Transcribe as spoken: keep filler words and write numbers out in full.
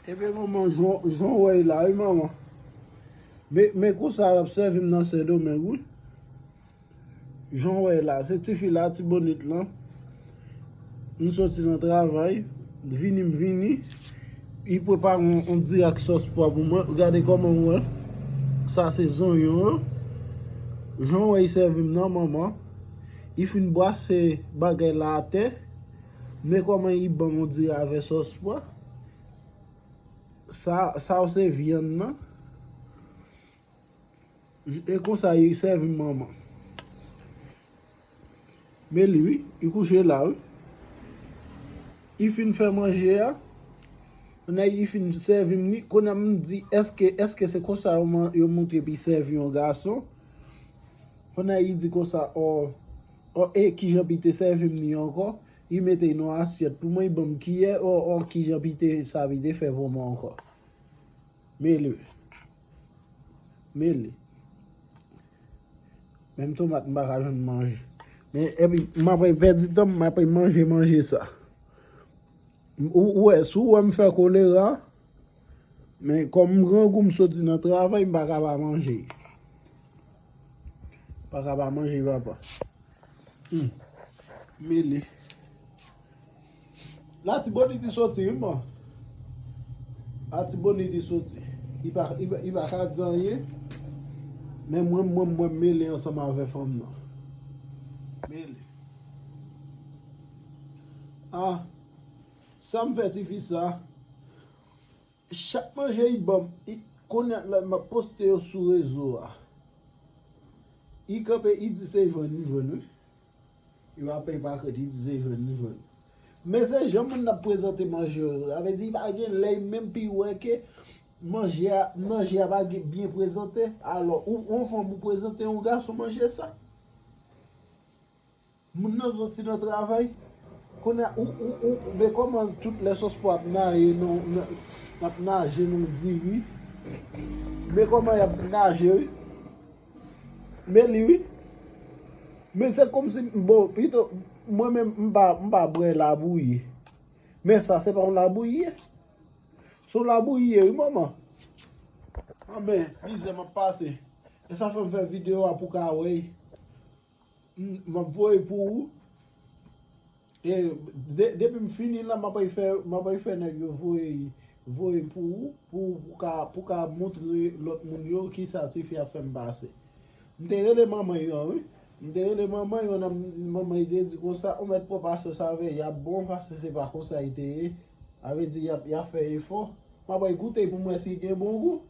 Ebyen manman, jan w wè l la wi manman. Men, men konsa y ap sèvi m nan Sendomeng wi. Jan w wè l la, se tifi Latibonit lan. M soti nan travay, vini m vini. Li prepare yon, yon dirak sòs pwa pou mwen. Gade kòman w wè. Sa se zonyon an. Jan w wè li sèvi m nan manman. Li fin bwase bagay la atè. Men kòman li ban m yon dirak avè sòs pwa. Sa, sa yo se vyann nan. E konsa li sèvi m manman. Men li wi, li kouche la wi. Li fin fè manje a. Kounye a li fin sèvi m li. Kounye a m di, èske, èske se konsa yo man-, yo montre pou sèvi yon gason? Kounye a li di konsa, ò, ò, e kijan pou te sèvi m li ankò? Li mete l nan asyèt pou mwen, li ban m kiyè, ò, ò, kijan pou te, sa pou te fè pou mwen ankò? Mele. Mele. Menm tomat m pa ka jwenn manje. Men, epi, m ap pèdi tan m, m ap manje, manje sa. Ou, ou wè, si w wè m fè kolera, men kòm m grangou, m soti nan travay, m pa ka pa manje. Pa ka pa manje, papa. Hmm. Mele. Latibonit li soti, wi, man. Latibonit li soti. Li pa, li pa, li pa ka di anyen. Men mwen, mwen, mwen mele ansanm avè fanm nan. Mele. Ah, sa m fè tifi sa. Chak manje li ban m, li, kounye a la, m ap poste yo sou rezo a. Li kanpe, li di se jwenn li jwenn, wi. Li pa pè pa krèt, li di se jwenn li jwenn. Men se jan moun nan ap prezante manje yo. Sa vle di, li pa gen lè, li menm pi wè ke manje a, manje a pa gen, byen prezante. Alò, ou, ou fanm ou prezante yon gason manje sa. Moun nan soti nan travay. Kounye a, ou, ou, ou, men kòman tout lè sòs pwa ap naje nan, nan, ap naje nan diri. Men kòman y ap naje, wi. Men li, wi. Men se kòmsi, bon, pito, mwen menm, m pa, m pa bwè labouyi. Men sa, se pa yon labouyi ye. Se yon labouyi ye, wi, manman. Anben, mizè m ap pase. E sa fè m fè videyo a pou ka wè. M, m ap voye pou ou. E de, depi m fini la, m ap fè, m ap fè nèg yo voye, voye pou ou, pou, pou ka, pou ka montre lòt moun yo kisa tifi a fè m pase. M te rele manman yo an, wi. M te rele manman yo, nan manman yo te di konsa, ou mèt pran pasyans avè y, y ap bon, paske se pa konsa y te ye. Sa vle di, y ap, y ap fè efò. M ap koute pou m wè si gen bon gou.